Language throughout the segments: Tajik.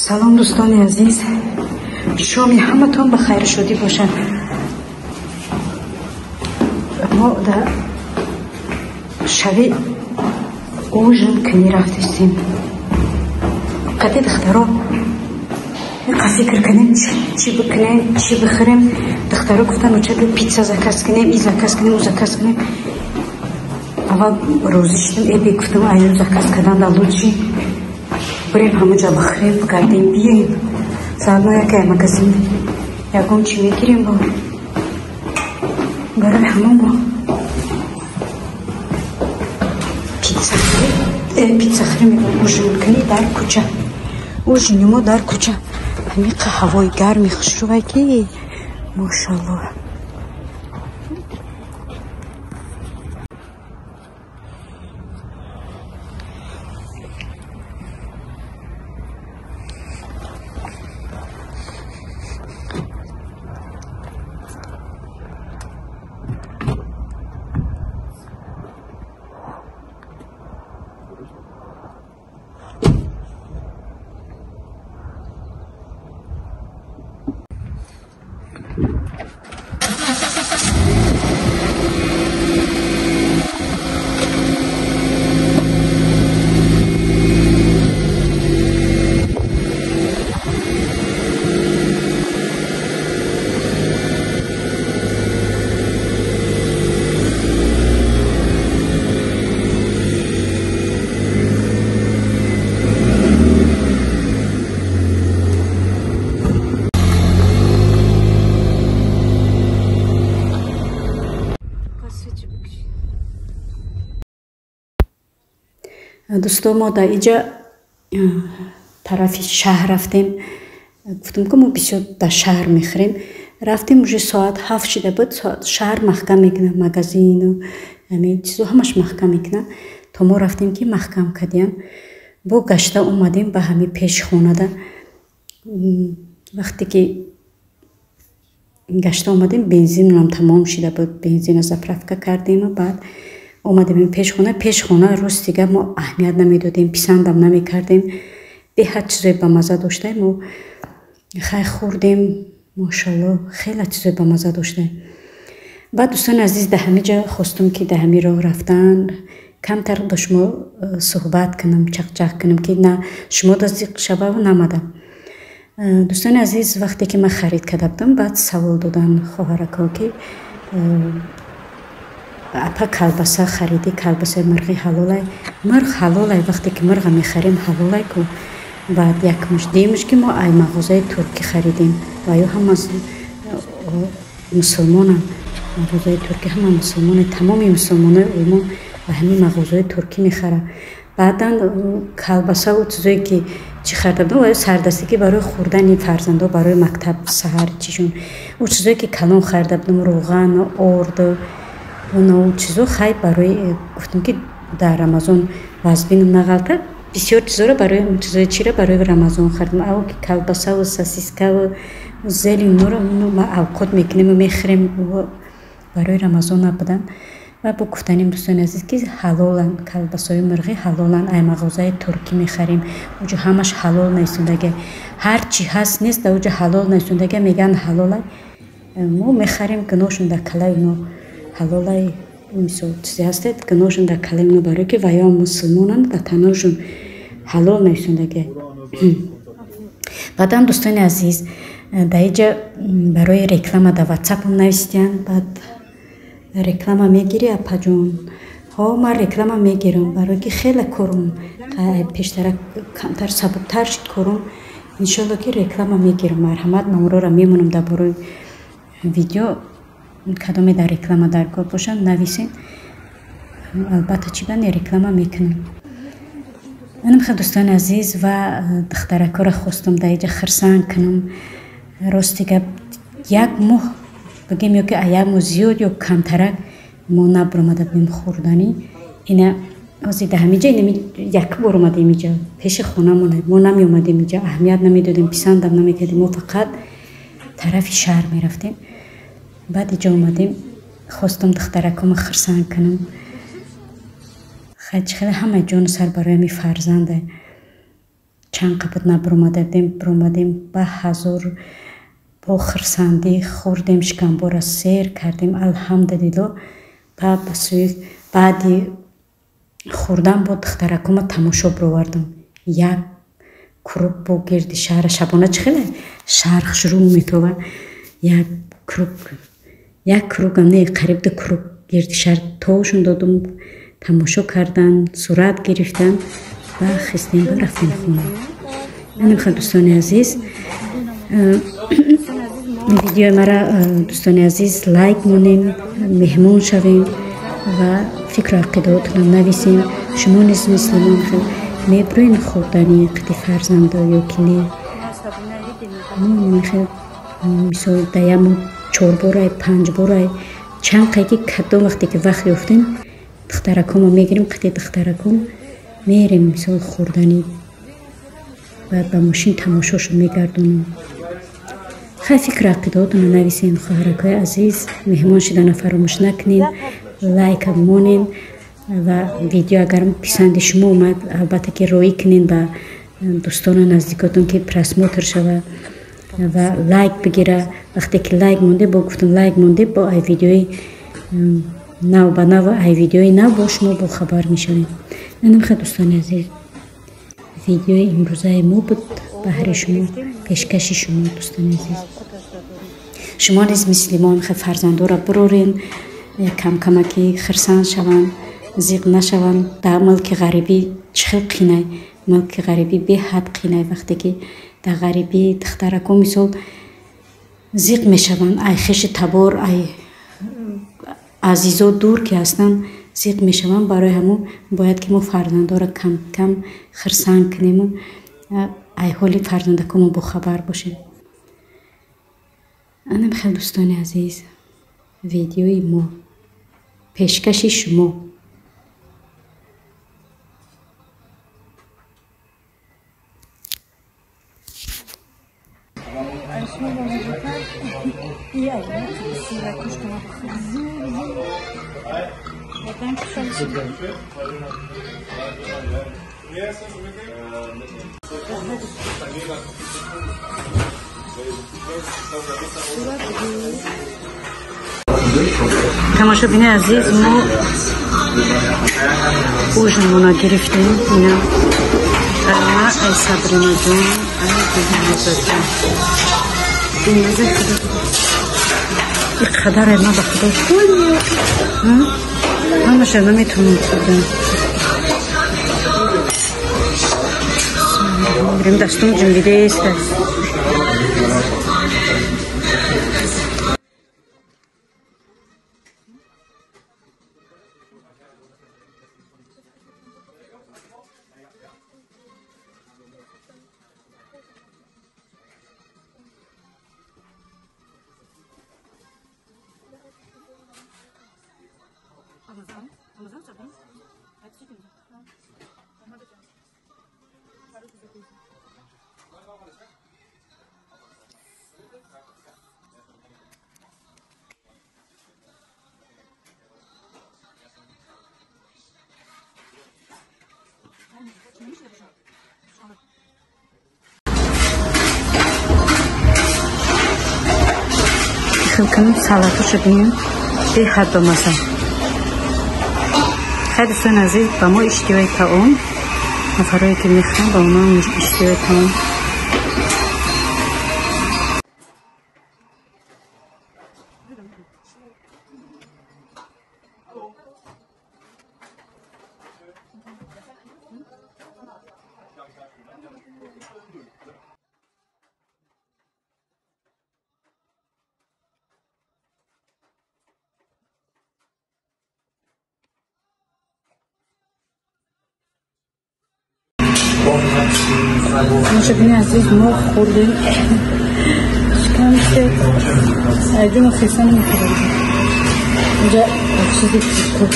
Салом, дӯстони азиз, шоми ҳаматон ба хайру шодӣ бошад. Мо дар шави ужин кунӣ рафтистем. Қади духтаро қа фикр кунем, чӣ бикунем, чӣ бихӯрем. Духтаро гуфтан, оча, биё пицца заказ кунем, и заказ кунем, у заказ кунем. Аввал розӣ шудем, э бе гуфтам, аю заказ кардан да лучше бирем ҳамаҷа бихӯрем, бигардем, биёем. Заодно якая магазин ягон чӣ мегирем бо барои ҳамон мо пицца хӯрем, ужин кунӣ дар кӯча. Ужини мо дар кӯча. Ҳамиқа ҳавои гарми хушрӯвай, ки мошалло. Дӯсто, мо дар иҷа тарафи шаҳр рафтем. Гуфтем, ки мо бисёр дар шаҳр мехӯрем. Рафтем, уже соат 7 шида буд, шаҳр маҳкам мекунад, магазину ҳамин чизо ҳамаш маҳкам мекунад. То мо рафтем, ки маҳкам кардиян. Бо гашта омадем ба ҳамин пеши хонада. Вақте ки гашта омадем, бензинам тамом шида буд, бензина заправка кардему баъд омадем пешхона. Пешхона рости гап мо аҳамият намедодем, писандам намекардем. Беҳад чизои бамаза доштаем, мо хай хӯрдем, мошалло, хеле чизои бамаза доштаем. Баъд, дӯстони азиз, дар ҳамин ҷо хостум, ки дар ҳамин роҳ рафтан камтар бо шумо суҳбат кунам, чақчақ кунам, ки на шумо да зиқ шававу намадам. Дӯстони азиз, вақте ки ман харид карда будам, баъд савол додан хоҳарако, ки апа, калбаса харидӣ, калбасаи мирғи ҳалолай? Мирғ ҳалолай, вақте ки мирға мехарем, ҳалолай ку. Баъд якмуш, дуюмуш, ки мо ай мағозаи туркӣ харидем ва ё ҳама мусулмонанд. Мағозаи туркӣ ҳама мусулмоне, тамоми мусулмонои Олмон ба ҳамин мағозаи туркӣ мехаранд. Баъдан калбасаву чизое ки чӣ харида будам, ва ё сардастагӣ барои хӯрдани фарзандо, барои мактаб саҳар чишон. Ӯ чизое ки калон харида будам, рӯған, орд, чизо, хай барои гуфтам, ки дар Рамазон вазбинам нағалтад. Бисёр чизоро барои чизои чира барои Рамазон харидам. Аво ки калбасаву сосискаву зелень ро ма авқот мекунем, мехӯрем, барои Рамазон набуданд. Ва бо гуфтаним, дӯстони азиз, ки ҳалоланд, калбасои мирғӣ ҳалоланд, ай мағозаи туркӣ мехарем, уҷо ҳамаш ҳалол нависондага. Ҳар чӣ ҳаст нест, дар уҷо ҳалол нависондага, мегӯянд ҳалолай. Мо мехарем, гуноҳшон дар калаи оно. Ҳалолай, мисол, чизе ҳастед, гуноҳшон дар калаи оно, барое ки ваё мусулмонанд, дар таношон ҳалол нависондага. Баъдан, дӯстони азиз, дар иҷа барои реклама дар ватсапам нависидиянд. Баъд реклама мегирӣ, апаҷон? Ҳо, ман реклама мегирам, барое ки хеле корум пештара камтар сабуктар шуд корум. Иншолло, ки реклама мегирам. Марҳамат, номрора мемонам дар бораи видео. Кадоме дар реклама дар кор бошанд, нависен. Албатта, чӣ ба не, реклама мекунам. Манам хел, дӯстони азиз, ва духтаракҳоро хостам дар иҷа хирсанд кунам. Рости гап, як моҳ бигем ё ки як моҳ зиёд ё камтарак мо набаромада будем хӯрданӣ. Ина ҳозир дар ҳамин ҷа инами як бор омадем иҷа, пеши хонамон. Мо намеомадем иҷа, аҳамият намедодем, писандам намекардем. Мо фақат тарафи шаҳр мерафтем. Баъд иҷа омадем, хостам духтаракҳома хирсанд кунам. Хай, чӣ хеле ҳамаи ҷону сар барои ҳамин фарзанда. Чанд қабат набаромада будем, баромадем ба ҳазор бо хурсандӣ хӯрдем, шикамбора сер кардем, алҳамдулилло. Ба сӯи баъди хӯрдан бо духтаракома тамошо бировардам. Як круг бо гирди шаҳра шабона чӣ хеле шаҳр хушрӯ метова. Як круг, як кругам не, қариб 2 круг гирди шаҳр товшон додум, тамошо кардан, сурат гирифтан ва хистем ба рафтем хона. Анамхел дӯстони азиз, видеои мара дӯстони азиз лайк монем, меҳмон шавем ва фикру ақидаотонам нависем. Шумо низ мисли мо хел мебурен хӯрдани қити фарзандо ё ки не? Мо хел мисол да як моҳ 4 борай, 5 борай, чанд қай ки кадом вақте ки вақт ёфтем, духтаракомо мегирем, қити духтараком мерем мисол хӯрданӣ. Баъд ба мошин тамошошо мегардонам. Хай фикру ақидаотонро нависен, хоҳаракҳои азиз, меҳмон шудана фаромӯш накунед, лайка монен ва видео агар писанди шумо омад, албатта ки роӣ кунед ба дӯстону наздикотон, ки просмотр шава ва лайк бигира. Вақте ки лайк монде, бо гуфтам лайк монде, бо ай видеои нав ба нав, ай видеои нав бо шумо бохабар мешавем. Анамха дӯстони азиз, видеои имрӯзаи мо буд баҳри шумо, пешкаши шумо дӯстони азиз. Шумо низ мисли мо ҳамхел фарзандора бирорен, камкамаки хирсанд шаванд, зиқ нашаванд. Дар мулки ғарибӣ чӣ хел қинай, мулки ғарибӣ беҳад қинай. Вақте ки дар ғарибӣ духтарако мисол зиқ мешаванд, ай хеши табор, ай азизо дур ки ҳастанд, зиқ мешаванд. Барои ҳамон бояд ки мо фарзандора кам-кам хирсанд кунему ай ҳоли фарзандакомо бохабар бошем. Анам хел дӯстони азиз, видеои мо пешкаши шумо. Тамошобини азиз, мо ужинмона гирифтем. Ина ай Сабринаҷон, ай Дилнозаҷон. Иқадар ай ма ба худо ҳамаша наметавонам хӯрдан. Бирем дастум ҷунбидааст. Хилкан салатошо бинем, беҳад бамаза. Хай дӯстони азиз, ба мо иштиҳои таом, нафарое ки мехӯранд, ба онҳо иштиҳои таом. Тамошобини азиз, мо хӯрдем. Шикам шуд. Айҷума хиса намехӯрем. Инҷа чизи кӯтоҳ.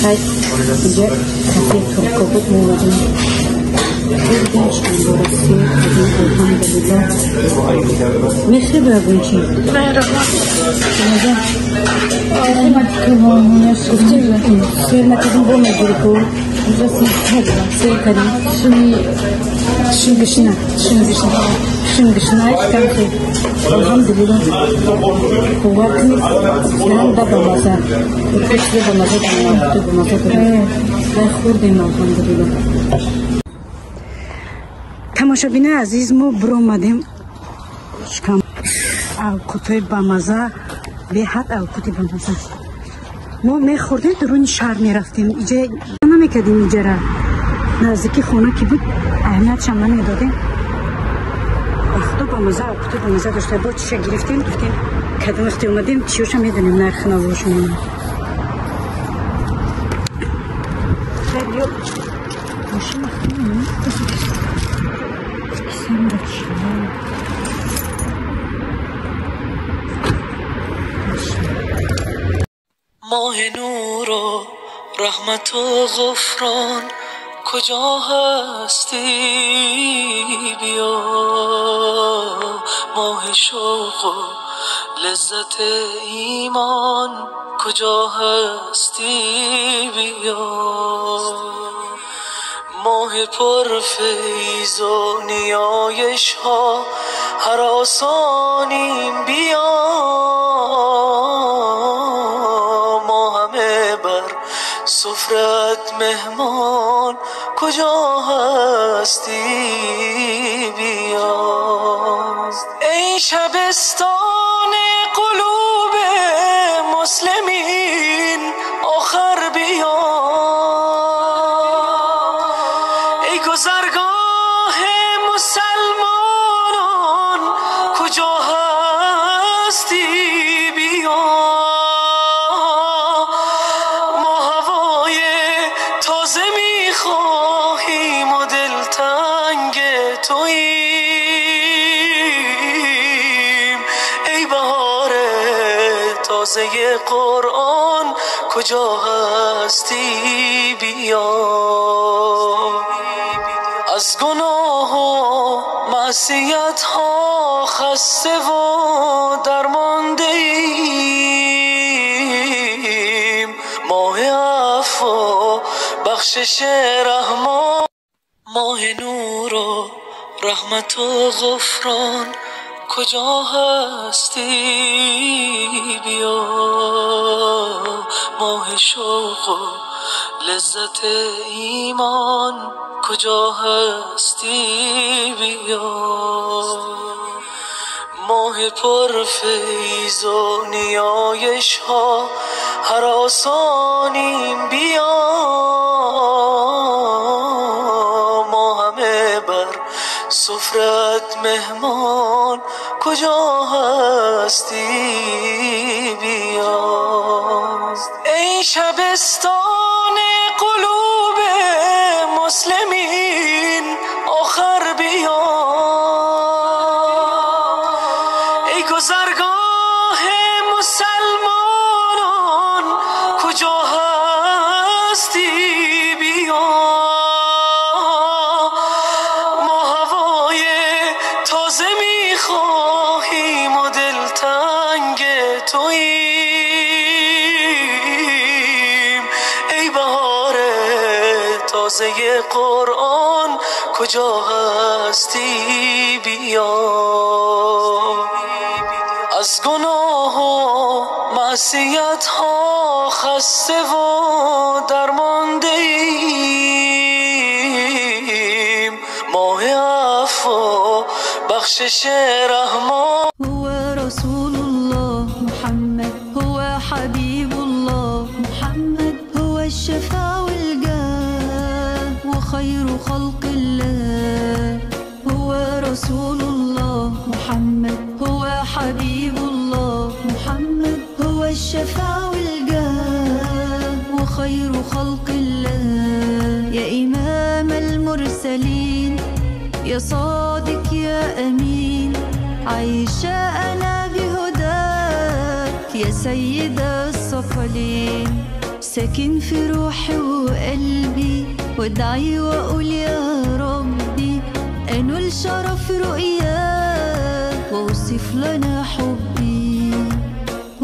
Хай, инҷа кафе турко буд, мо омадем. Хӯрдем, шикамбора сер кардем, Алҳамдулиллаҳ. Мехӯри бо ягон чи? Сер накардем, бо мегири ку? Сер кардем. Шунгишина, шунгишина, шунгишина, шикамхи. Алҳамдулиллаҳ. Бовар кунед, ганда бамаза. Чизе бамаза дорам, бамаза дорам. Вай хӯрдем, алҳамдулиллаҳ. Тамошобинои азиз, мо биромадем. Шикам авқутҳои бамаза, беҳад авқути бамаза. Мо мехӯрдем, дуруни шаҳр мерафтем. Иҷа намекардем, иҷара. Наздики хона ки буд, аҳамиятшам намедодем. Худо бамаза, авқути бамаза дошта. Бо чиша гирифтем, гуфтем, кадом вақте омадем, чиёша медонем, нархи навошон. ماه نور و رحمت و غفران کجا هستی بیا، ماه شوق و لذت ایمان کجا هستی بیا، ماه پر فیض و نیایش ها هراسانیم بیا، ما همه بر سفرت مهمان کجا هستی بیا، ای شبستان قلوب مسلمین آخر بیا، ای گذرگاه مسلمانان کجا هستی بیا، ما هوای تازه میخواهیم و دلتنگ توییم، ای بهار تازه قرآن کجا هستی بیا، از گناه و معصیت ها خسته و درمانده ایم، ماه عفو و بخشش رحمان، ماه نور و رحمت و غفران کجا هستی بیا، ماه شوق و لذت ایمان کجا هستی بیا، ماه پر فیض و نیایش ها هراسانیم بیا، ما همه بر سفرت مهمان کجا هستی بیا، ای شبستان قلوب مسلمین آخر بیا، ای گذرگاه مسلمانان کجا هستی بیا، ما هوای تازه میخواهیم و دلتنگ توییم، ای بهار تازه قرآن کجا هستی بیا، از گناه و معصیت ها خسته و درمانده ایم، ماه عفو و بخشش رحمان. هو رسول الله محمد، هو حبيب الله محمد، هو الشفاع والجاه وخير خلق الله، هو رسول الله محمد، هو حبيب الله محمد، هو الشفاع والجاه وخير خلق الله، يا إمام المرسلين يا صادق يا أمين، عايشة أنا بهداك يا سيد الثقلين، ساكن في روحي وقلبي وادعي وأقول يا ربي أنل أنول شرف رؤياه واوصف لنا حبي.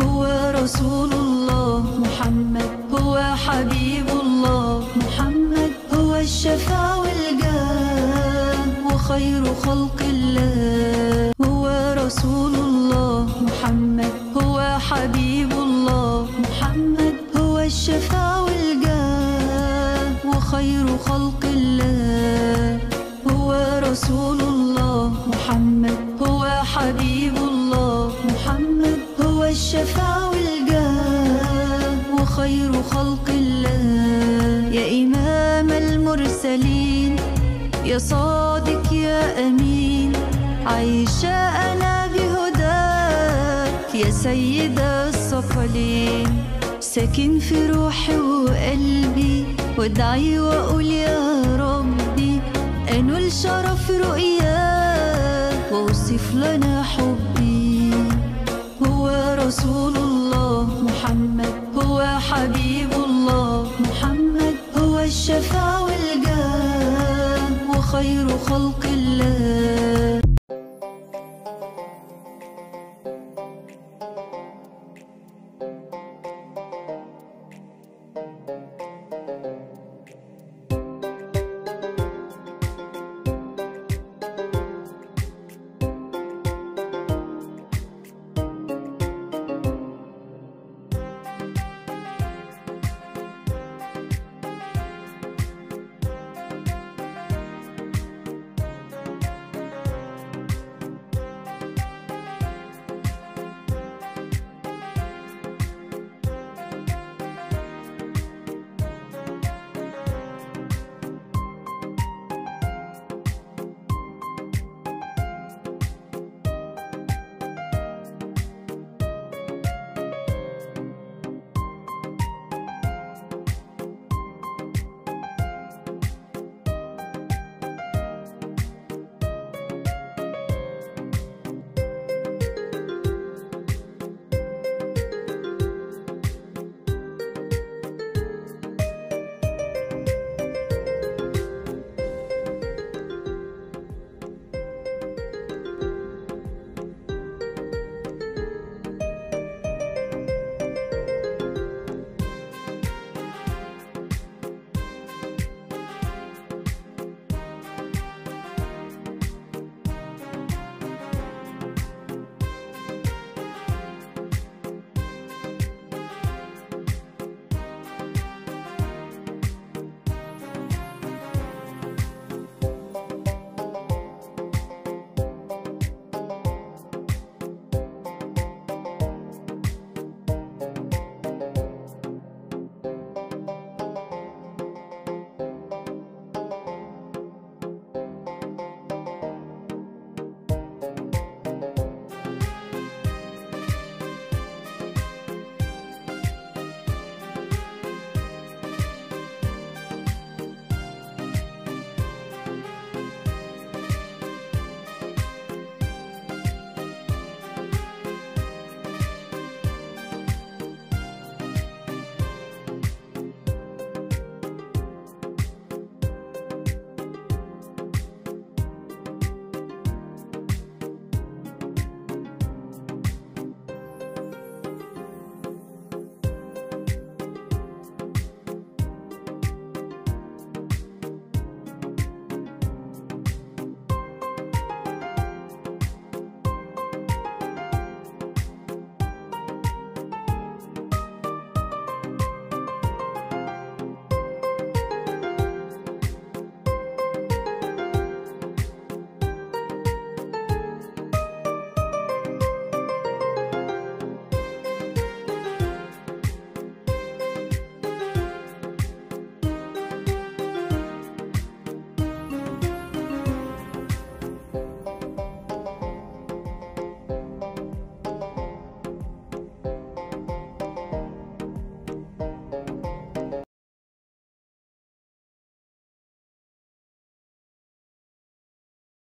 هو رسول الله محمد، هو حبيب الله محمد، هو الشفاع والجاه وخير خلق الله. هو رسول الله محمد، هو حبيب الله محمد، هو الشفاع والجاه وخير خلق الله. هو رسول الله محمد، هو حبيب الله محمد، هو الشفاع والجاه وخير خلق الله. يا إمام المرسلين، يا صادق يا أمين، عايشة أنا بهداك يا سيد الثقلين. ساكن في روحي وقلبي، وادعي وأقول يا ربي أنول شرف رؤياه واوصف لنا حبي. هو رسول الله محمد، هو حبيب الله محمد، هو الشفاع والجاه وخير خلق